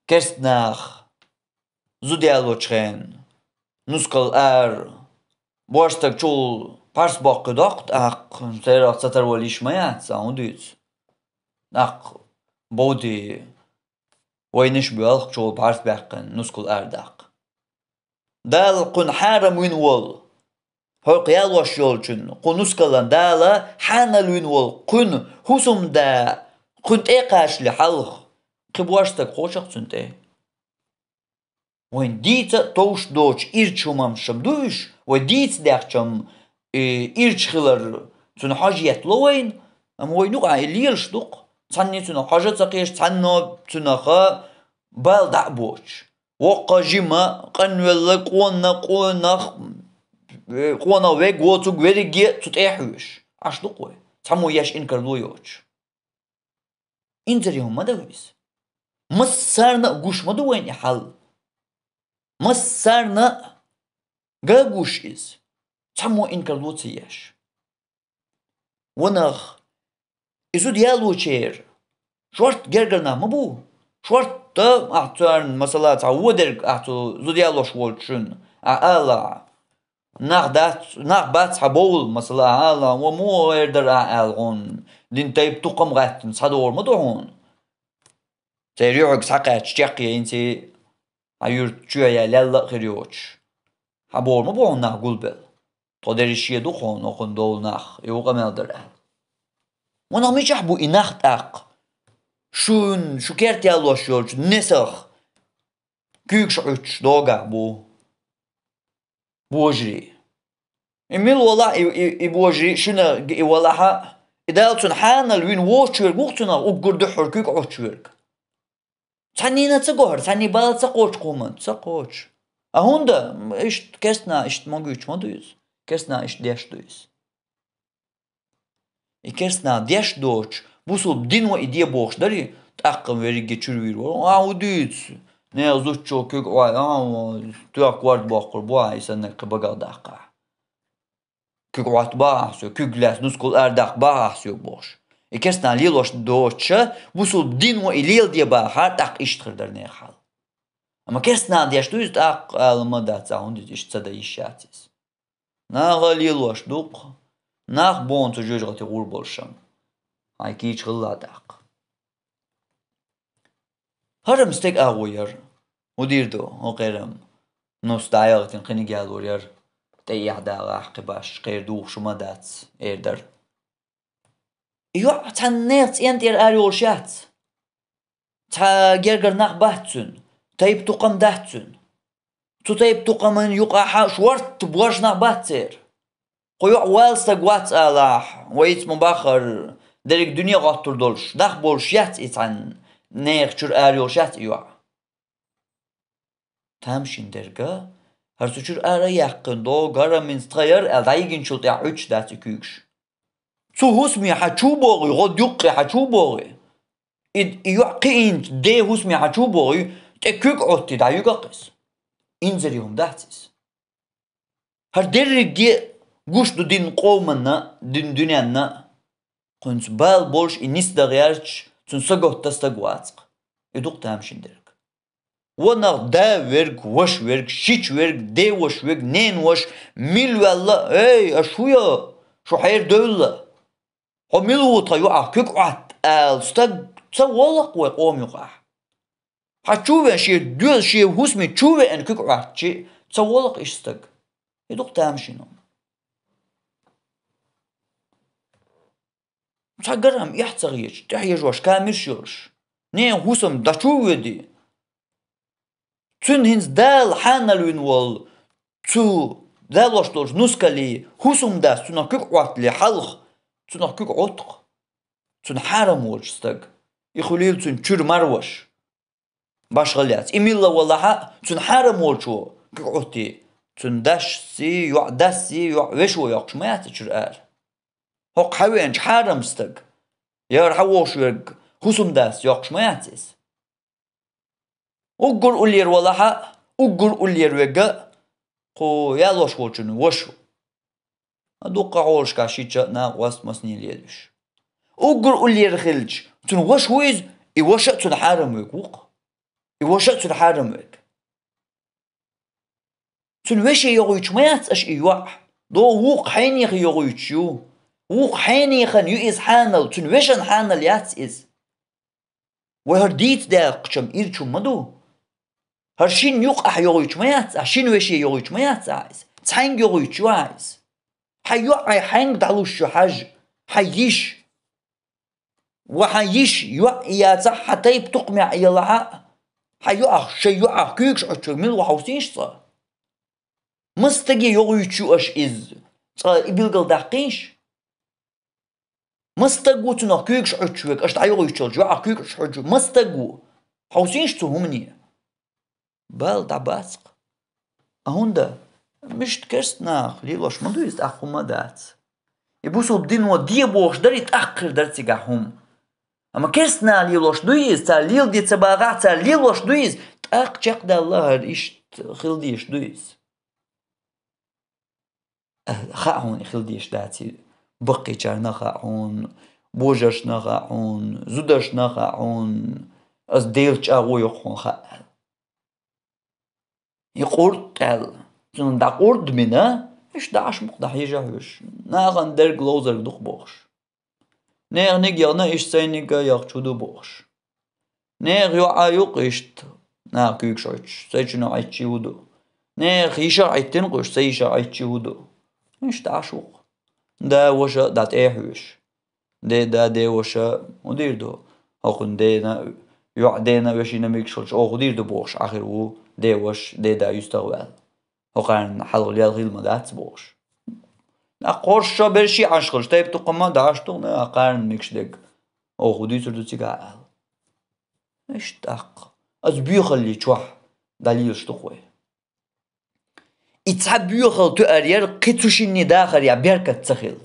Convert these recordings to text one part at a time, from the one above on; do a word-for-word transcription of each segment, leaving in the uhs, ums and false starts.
Керста нах зуда ялочу хенахь, нускал ара, божа стаг чул пхьарс боккхуьйту доккху тӀаккха, церах ца тарвала йиш ма яц, сан хӀун дуьйцу? ТӀаккха бовди вайнаш боьлху чул пхьарс баьккхина, нускал ара даккха. Дала кхуьнан хьарам вина волу, хьо кху ялош йолчун, кху нускалан Дала хьанал вина волу кхуьнан хӀусамда, кхуьнан тӀе а кхачале хьалха, кхин божа стаг кхочу-кх цуьнан тӀе. Вайн дийца а товш доцу ирча хӀуманаш-м ду уьш, вай дийца даьхча-м, и ирча хилар цуьнан хьожа еттало вайна, амма вайна юкъахь и лелаш ду-кх. Цхьанне цуьнан хьожа а ца кхеташ, цхьанне цуьнах бала дӀа а боцуш. Воккха, жима, къанвелла, къона, къонах, э, къонах вег воцург верриге а цу тӀе а хьоьжуш. Ӏаш ду-кх вай, цхьаммо еш инкарло йоцуш. Инзаре хӀума ма ду иза. Массарна а гуш ма ду вайна и хьал. Массарна а ган гуш иза, цхьаммо инкарло ца еш. Ванах, и зуда ялочеран шортта гергара нах ма бу. Шортта ахь царна, масала, цхьа вон дерг ахь цу зуда ялош волчунна ахь алахь, нах дац, нах бац хьан бовла, масала, ахь алахь, вон муха гӀер дара ахь аьлла хьуна, дин тайпа тукхам гӀаьттина схьадогӀур ма ду хьуна. Церан юьхьиг схьакхаьчча чекхъяйинчий, хьан юьрта чоь яьлла а хир йоцуш, хьан бохур ма бу хьуна нах гулбелла. Тхо дерриш шен ду хьуна, хӀокхуьнан довла нах, и ву къамел дара аьлла. Ванах мичахь бу и нах тӀаккха? Шун, шу керта ялош йолчу несах куьйгаш Ӏуьттуш догахь бу божарий. И мила валахь, и, и, и божарий, шуна и валахьа, и Дала цунна хьанал вина воцуш верг ву-кх цунах уггар дуьххьара куьг Ӏуттуш верг. Цхьаннена ца гохьура, цхьанне бала ца кхочу кхуман, ца кхочу. А хӀунда, иштта керста нах иштта ма гуьйцуш ма ду иза, керста нах иштта деш ду иза. И керста нах деш доцуш, бусулба дин ван и де бохуш дарий, тӀаккха верриге чуьра вийр вара. А, хӀун дуьйцу? Нехан зудчо куьг Ӏой, а, тоьхна корта боккхур бу, а, и санна кхин багах даккха. Куьг Ӏотта бахахь соьга, куьг лаьцна нускал ара даккха бахахь соьга бохуш. И керста нах лелош доцуша, бусулба дин ван и леладе бахахьара, тӀаккха иштта хир дара нехан хьал. Амма керста нах деш ду иза, тӀаккха ала ма дац, а хӀунда иза иштта ца дан йиш яц иза. Наха лелош ду-кх, нах боху цу жоьжахати гӀур болуш-м. Хьайн кийча хилла тӀаккха. ХӀара-м стеган агӀо яра. ХӀун дийр ду, хӀокхеран-м нус дӀаяхийтина кхиниг ялор яра. ТӀе эхь дагӀахь кхин баш, кхера духуш ма дац, эр дара. И йоӀ цхьана нехан цӀен тӀера ара йолуш яц. Цхьа гергара нах бац цуьнан, тайпа-тукхам дац цуьнан. Цу тайпа-тукхаман юкъахь шортта божа нах бац церан. Кху йоӀ вала стаг вац алахь, вайца ма бахара, дерриг дуьне гӀоттур долуш, нах болуш яц и цхьана, нехан чуьра ара йолуш яц и йоӀ. Тамашийна дерг, хӀара цу чуьра ара а яьккхина догӀу, хӀара-м хӀинца тхан яра аьлла, дӀайигинчул тӀаьхьа Ӏуьттуш дац и куьйгаш. Цу хӀусаме хьан чу богӀий, гӀо дуккхе хьан чу богӀий? И, и йоӀ кхиийначу ден хӀусаме хьан чу богӀий, тӀе куьг Ӏоттий дӀаюьгу-кх иза. Инзаре хӀума дац иза. ХӀара дерриге а гуш ду дин къоманна, дин дуьненна. Кхуьнца бала болуш и нисдан гӀерташ, цуьнан сагатта стаг вац-кх. И ду-кх тамашийна дерг. Ванах да верг, ваша верг, шича верг, ден ваша верг, ненан ваша, мила ваьлла, эй, аша хӀун йо, шу хьерадевлла? Хьо мила ву тхан юкъахь куьг Ӏотта аьлла стаг ца волу-кх вай къоман юкъахь. Хьан чу веана шен доьза, шен хӀусаме чу веана куьг Ӏоттачи, ца волу-кх иштта стаг. И ду-кх тамашийна хӀума. Цхьа гара-м эхь ца хеташ, тӀехьежош камераш йолуш, нехан хӀусам дӀачу а воьдий. Цуьнан хӀинца Дала хьанал вина волу, цу далош долчу нускале хӀусамдас цунах куьг Ӏоттале хьалха, цунах куьг Ӏотту-кх. Цунна хьарам волчу стаг. И хуьлийла цуьнан чуьра марваш. Башхалла яц. И милла валахьа, цунна хьарам волчо куьг Ӏоттий, цуьнан дашций, йоӀ дасций, йоӀ вешо йоккхуш ма яц и чуьра ара. ХӀокху хьан веанчу хьарам стаг, яра хьан вохуш верг хӀусамдас йоккхуш ма яц иза. Уггар уллера валахьа, уггар уллера вега, кху ялош волчун ваша ву. Дуккха хьолашкахь шича а накъост массане лелаш. Уггар уллера хилча, цуьнан ваша ву иза, и ваша а цунна хьарам верг ву-кх. И ваша а цуьнан хьарам верг. Цуьнан веше йогӀуьйтуш ма яц аша и йоӀ. ДогӀу вукху хьенехан йогӀуьйтуш ю. Вукху хьенехан ю иза хьанал, цуьнан вешан хьанал яц иза. Вай хӀара дийца даьккхачам ирчу ма ду. ХӀара шина юкъахь йогӀуьйтуш ма яц ахь, шина веше йогӀуьйтуш ма яц ахь иза. Цхьаьнга йогӀуьйтуш ю ахь иза. Хьан йоӀ хьаьнга дӀалуш ю хьажа, хьан йиш. Ва хьан йиш йоӀ яцахь, хьан тайп-тукхамехь ялахь а, хьан йоӀах, шайн йоӀах куьйгаш Ӏуьттуш верг мила ву хьовсийша цкъа? Маса стаге йогӀуьйтуш ю аша иза? Цкъа и билгал даккхийша. Маса стаг ву цунах куьйгаш Ӏуьттуш верг, аша дӀайогӀуьйтуш йолчу йоӀах куьйгаш Ӏуьттуш верг? Маса стаг ву? Хьовсийша цу хӀумане. Бала дӀабац-кх. А хӀунда? Мишта керста нах лелош ма ду иза, тӀаккха хӀума а дац. И бусулба дино де бохуш дара, и тӀаккха хир дара цигахь хӀума. Амма керста нах лелош ду иза, цара леладе ца бахахь, цара лелош ду иза, тӀаккха чекхдаьлла хӀара иштта хила дезаш ду иза. Хаьа хьуна, и хила дезаш дац и. Баккхийчарна хаьа хьуна, божаршна хаьа хьуна, зударшна хаьа хьуна, аса Делан чӀагӀо йоккха хьуна хаьа аьлла. И къурд аьлла. Цунна дӀакъурд бина, иштта дӀа Ӏаш мукъ дӀахьежа хьуьш. Нахана дерг ловзарг ду-кх бохуш. Нехан ниг яхна, иштта сайн ниг а яхчу ду бохуш. Нехан йоӀа юкъ иштта, наха куьйгаш Ӏуьттуш, сайн чунах Ӏуьттуш хӀу ду. Нехан йиша Ӏуьттина-кх уьш, сайн йиша Ӏуьттуш хӀу ду. Иштта Ӏаш ву-кх. Да, ваша а дӀатӀехьуьйш. Де да, де ваша, хӀун дийр ду? ХӀокхуьнан дена, йоӀ дена, вешина мегаш хилча, оха хӀун дийр ду бохуш, Ӏахир ву де ваша, де да юьстах ваьлла. ХӀокхарна хьалха лел хила ма дац бохуш. ТӀаккха хӀорш шо берш а Ӏаш хилча, тайп-тукхам а дӀа Ӏаш ду-кх, кхарна мегаш дерг. Оха хӀун дуьйцур ду цигахь аьлла. Иштта тӀаккха. Аса боьхалли чохь дӀалелаш ду-кх вай. И цхьа боьхалла тоьар яра, кхин цу шинне дахарехь беркат ца хила.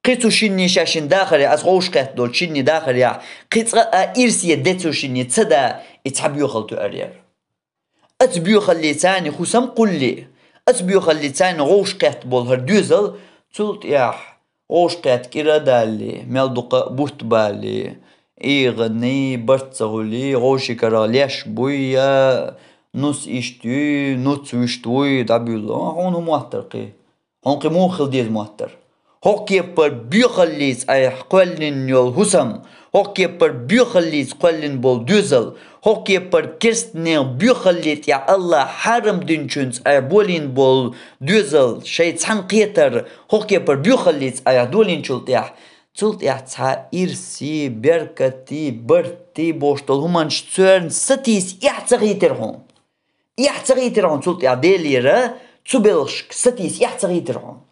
Кхин цу шинне шаьшшинна дахарехь, аса вовшахкхетта долчу шинне дахарехь, кхин цкъа а ирсе де цу шинне ца да, и цхьа боьхалла тоьар яра. Оцу боьхаллица царна хӀусам кхуллий, оцу боьхаллица царна вовшахкхетта болу хӀара доьзал, цул тӀаьхьа вовшахкхетта кӀира а даллий, мел дукха а бутт баллий, эгӀаний, барт ца хуьлий, вовшийн карах леш буй я нус иштта юй, нуц вуьшта вуй, дӀабуьллу. Хьуна хӀун моттар кхин? Хьуна кхин муха хила деза моттар? ХӀокху кепара боьхаллица айхьа кхоьллина йолу хӀусам, хӀокху кепара боьхаллица кхоьллина болу доьзал, хӀокху кепара керстанех боьхалле тӀехь Аллах хьарам динчуьнца айхьа болийна болу доьзал, шайн цхьаьнакхетар, хӀокху кепара боьхаллица айхьа долийначул тӀехь, цул тӀаьхьа цхьа ирсий, беркатий, бартий бохуш долу хӀуманаш царна сатийса эхь ца хийтира хьуна. Эхь ца хийтира хьуна цул тӀаьхьа Делера, цу белхашка сатийса эхь ца хийтира хьуна.